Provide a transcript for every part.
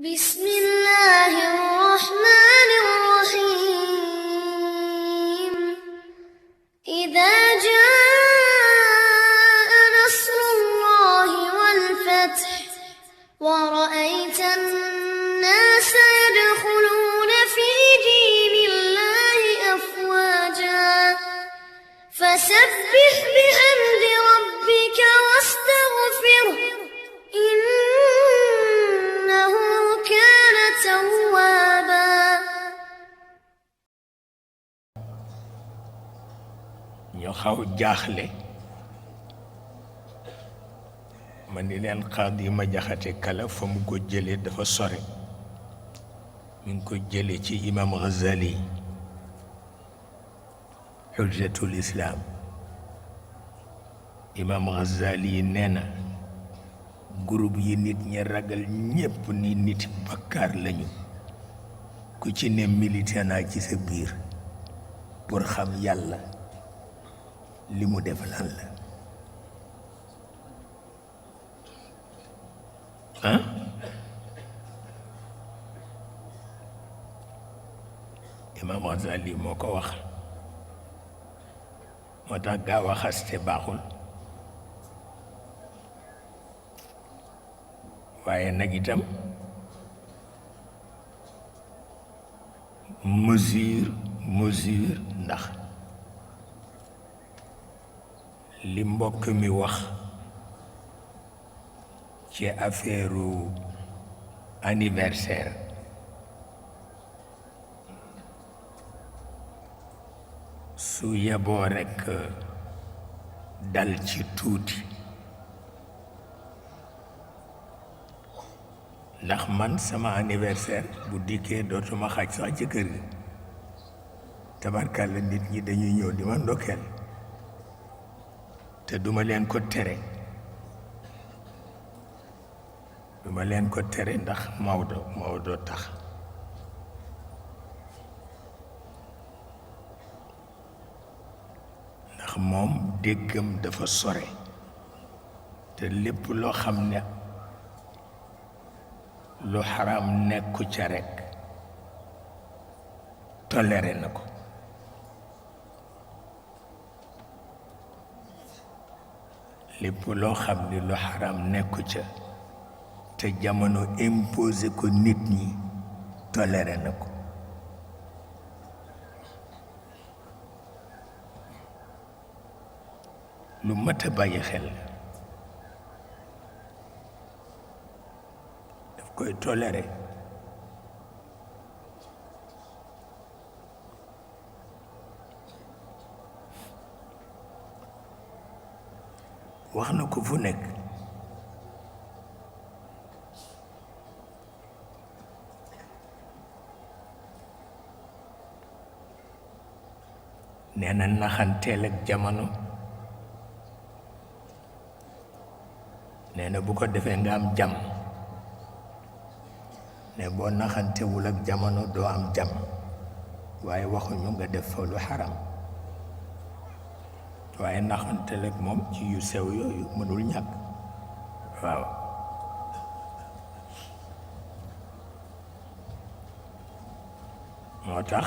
بسم الله الرحمن الرحيم إذا جاء نصر الله والفتح ورأيت الناس يدخلون في دين الله أفواجا فسبح بحمد ربك واستغفره إنه كان توابا. ñu xaw jaaxle ma ni leen Xaadi ma Jaxate Kala fa mu ko jële dafa sore mi ngi ko jële ci imam Ghazali Hujjatul Islam. imam Ghazali nee na groupe yi nit ñi ragal ñépp ni niti bakkaar lañu ku ci ne milité naa ci sa biir pour xam yàlla li mu def lan la ah imam Ghazali moo ko wax moo tax gaaw a xaste baaxul waaye nag itam mesure ndax li mbokk mi wax ci affaire anniversaire su yeboo rekk dal ci tuuti ndax man sama anniversaire bu dikkee dootuma xaj sax ci kër gi tabarkàlla nit ñi dañuy ñëw di ma ndokkeel te duma leen ko tere ndax Maodo tax ndax moom déggam dafa sore te lépp loo xam ne lu xaram nekku ca rekk toléré na ko lépp loo xam ni lu xaram nekku ca te jamono imposé ko nit ñi toléré na ko lu mat a bàyyi xel la daf koy toléré wax na ko fu nekk nee na naxanteel ak jamono nee na bu ko defee nga am jàmm ne boo naxantewul ak jamono doo am jàmm waaye waxuñu nga def fa lu xaram waaye naxanteel ak moom ci yu sew yooyu mënul ñàkk waaw moo tax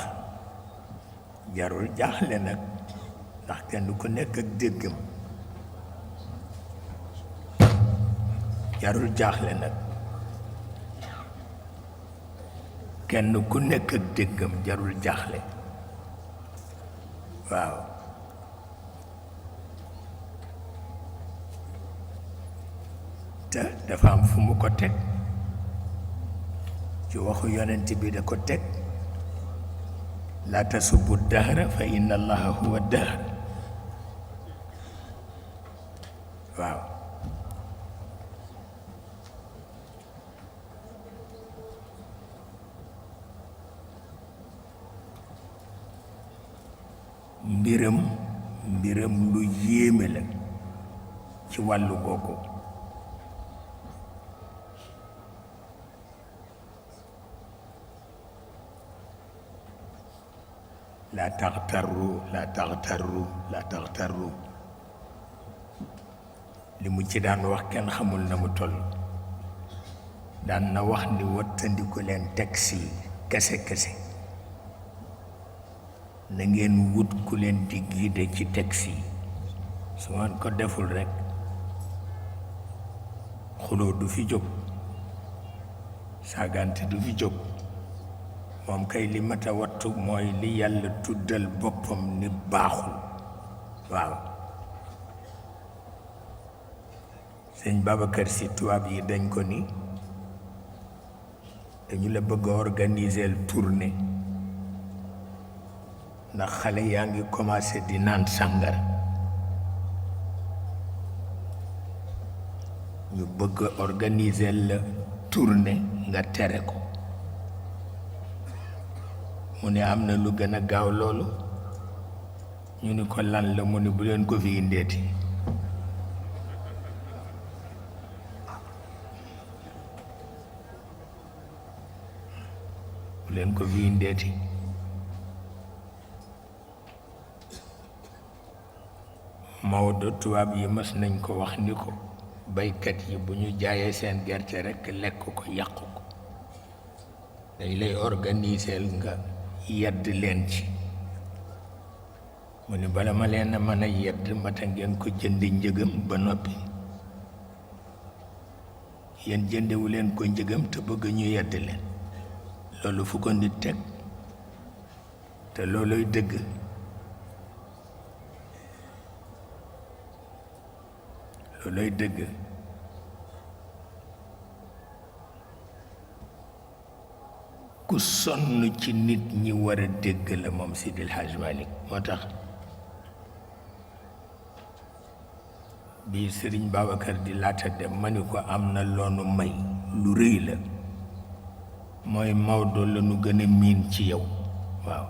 jarul jaaxle nag ndax kenn ku nekk ak déggam jarul jaaxle nag kenn ku nekk ak déggam jarul jaaxle waaw te dafa am fu mu ko teg ci waxu yonent bi da ko teg laa tasubbu dahra fa inna allaha huwa dahr waaw mbiram lu yéeme la ci wàllu googu la taxtarru li mu ci daan wax kenn xamul na mu toll daan na wax ni wattandiku leen taxi kese kese, na ngeen wut ku leen di guide ci taxi. su ngeen ko deful rekk xuloo du fi jóg, saagante du fi jóg. moom kay li mat a wattu mooy li yàlla tuddal boppam ni baaxul. waaw sëñ Babacar Si tubaab yi dañ ko ni dañu la bëgg a organiser tournée ndax xale yaa ngi commencé di naan sàngara, ñu bëgg a organiser la tournée nga tere ko. mu ne am na lu gën a gaaw loolu. ñu ni ko lan la? mu ne bu leen ko fi indeeti. bu leen ko fi indeeti. Maodo tubaab yi mës nañ ko wax ni ko baykat yi bu ñu jaayee seen gerte rekk lekk ko yàq ko, dañ lay organiser nga yedd leen ci. mu ni bala ma leen a mën a yedd mata ngeen ko jëndi njëgam ba noppi. yéen jëndewu leen ko njëgam te bëgg ñu yedd leen, loolu fu ko nit teg? te looloy dëgg. looloy dëgg. ku sonn ci nit ñi war a dégg la moom Sidil Hadj Malick. moo tax bi Sëriñ Babacar di laata dem ma ni ko am na loonu may lu rëy la, mooy Maodo la nu gën a miin ci yow. waaw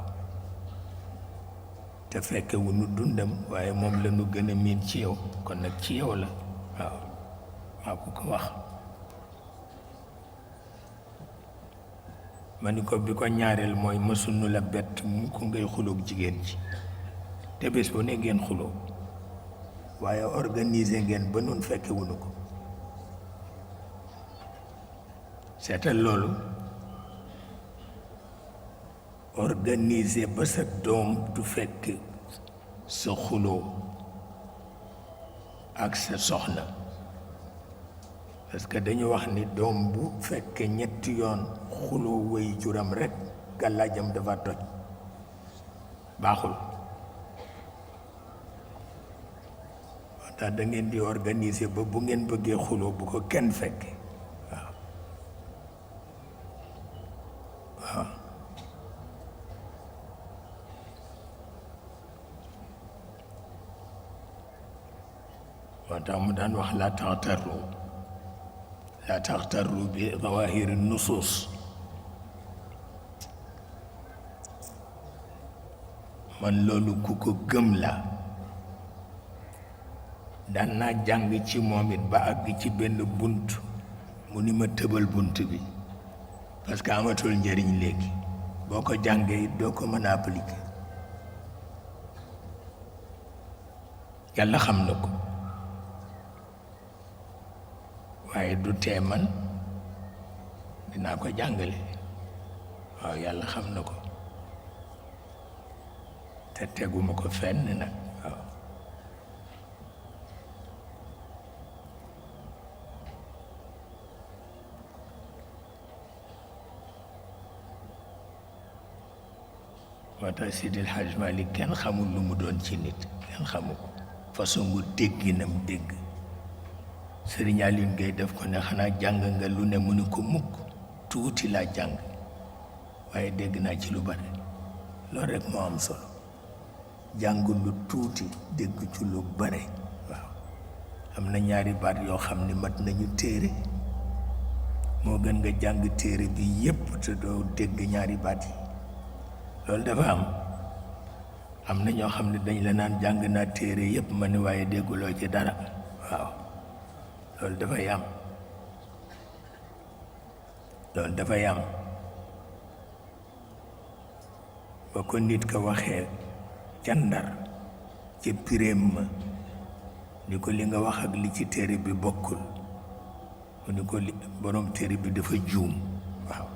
te fekke wu nu dundam, waaye moom la nu gën a miin ci yow, kon nag ci yow la. waaw maa ko wax. ma ni ko bi ko ñaareel mooy mësunu la bett mu ko ngay xuloog jigéen ci, te bés bu ne ngeen xuloo, waaye organiser ngeen ba nun fekke wunu ko. seetal loolu. organiser ba sa doom du fekk sa xuloo ak sa soxna, parce que dañu wax ni doom bu fekkee ñetti yoon xuloo way juram rekk gàllaajam dafa toj, baaxul. moo tax da ngeen di organiser ba bu ngeen bëggee xuloo bu ko kenn fekke. waaw waaw moo tax mu daan wax laa taxtarru bi zawahiri nusuus. man loolu ku ko gëm la. daan naa jàng ci moom it ba àgg ci benn bunt mu ni ma tëbal bunt bi parce que amatul njëriñ léegi, boo ko jàngee it doo ko mën a appliquer. yàlla xam na ko, waaye du tee man dinaa ko jàngale. waaw yàlla xam na ko, te teguma ko fenn nag. waaw moo tax Sidil Hadj Malick kenn xamul lu mu doon ci nit, kenn xamu ko. façon ngu dégginam dégg. Sëriñ Aline Gueye def ko ne xanaa jàng nga lu ne mu ni ko mukk, tuuti laa jàng waaye dégg naa ci lu bare. loolu rek moo am solo, jàng lu tuuti dégg ci lu bare. waaw am na ñaari baat yoo xam ni mat nañu téere, moo gën nga jàng téere bi yépp te doo dégg ñaari baat yi. loolu dafa am na ñoo xam ne dañ la naan jàng naa téere yépp ma ni waaye dégguloo ci dara. waaw loolu dafay am, loolu dafay am. ba ko nit ka waxee ca Ndar ca piréem ma ni ko li nga wax ak li ci téere bi bokkul, mu ni ko borom téere bi dafa juum. waaw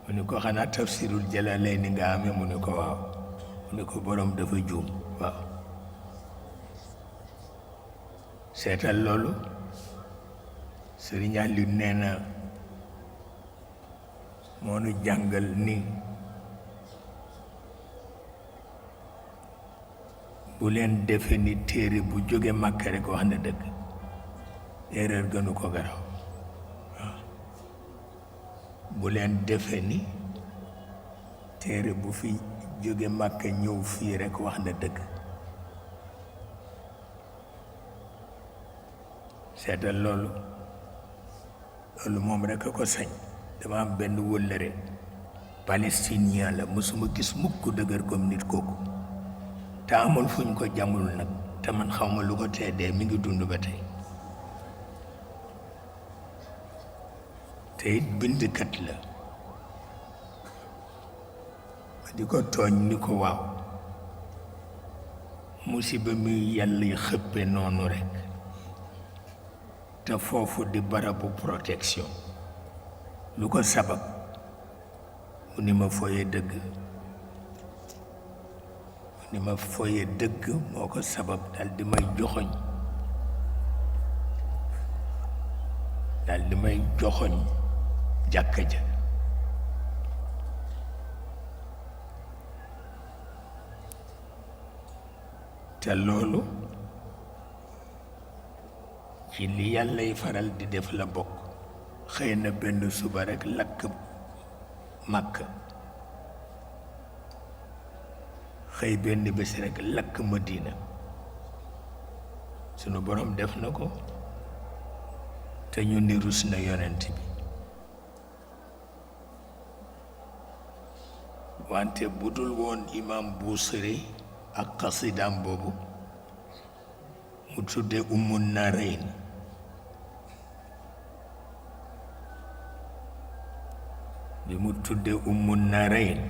mu ni ko xanaa tafsirul Jalaalayni nga amee mu ni ko waaw mu ni ko borom dafa juum. waaw seetal loolu. Sëriñ Aliou nee na moo nu jàngal ni bu leen defe ni téere bu jóge Màkka rek wax na dëgg. erreur gënu ko garaw. waaw bu leen defe ni téere bu fi jóge Màkka ñëw fii rek wax na dëgg. seetal loolu. loolu moom rek a ko sañ. dama am benn wëllëre palestinien la mësuma gis mukk dëgër comme nit kooku te amul fuñ ko jamul nag te man xawma lu ko tee dee mi ngi dund ba tey te it bindkat la ma di ko tooñ ni ko waaw musiba mi yàlla xëppe noonu rek te foofu di barabu protection lu ko sabab mu ni ma foye dëgg mu ni ma foye dëgg moo ko sabab dal di may joxoñ jàkka ja te loolu ci li yàllay faral di def la bokk. xëy na benn suba rekk lakk Makka xëy benn bés rekk lakk Madina sunu borom def na ko te ñu ni rus na yonent bi wante budul woon imam Buusiri ak xasidaam boobu mu tudde Ummu Narayn bi mu tudde Ummu Narayn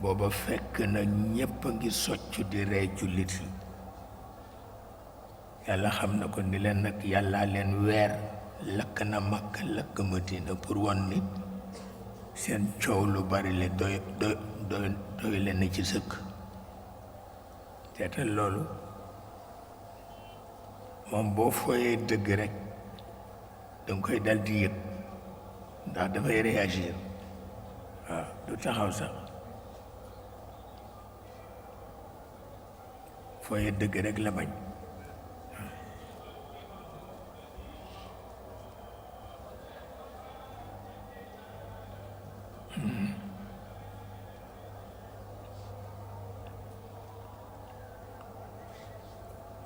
booba fekk na ñépp a ngi soccu di rey jullit yi yàlla xam na ko ni leen nag yàllaa leen weer lakk na Makka lakk Madina pour won ni seen coow lu bari le doy leen ci sëkk teetal loolu moom boo fooyee dëgg rekk danga koy dal di yëg ndax dafay réagir waaw du taxaw sax fooyee dëgg rekk la bañ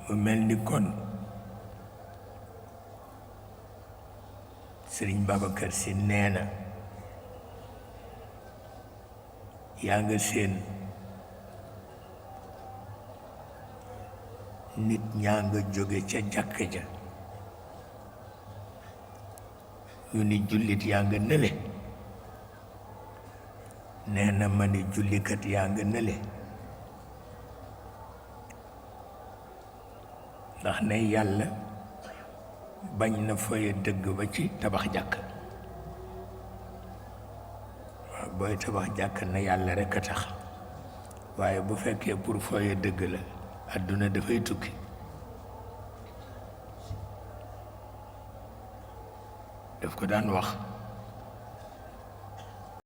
mu mel ni kon Sëriñ Babacar Si nee na yaa nga seen nit ñaa nga jóge ca jàkka ja ñu ni jullit yaa nga nële nee na ma ni jullikat yaa nga nële ndax ne yàlla bañ na foye dëgg ba ci tabax jàkk waaw booy tabax jàkk na yàlla rekk a tax waaye bu fekkee pour foye dëgg la àdduna dafay tukki daf ko daan wax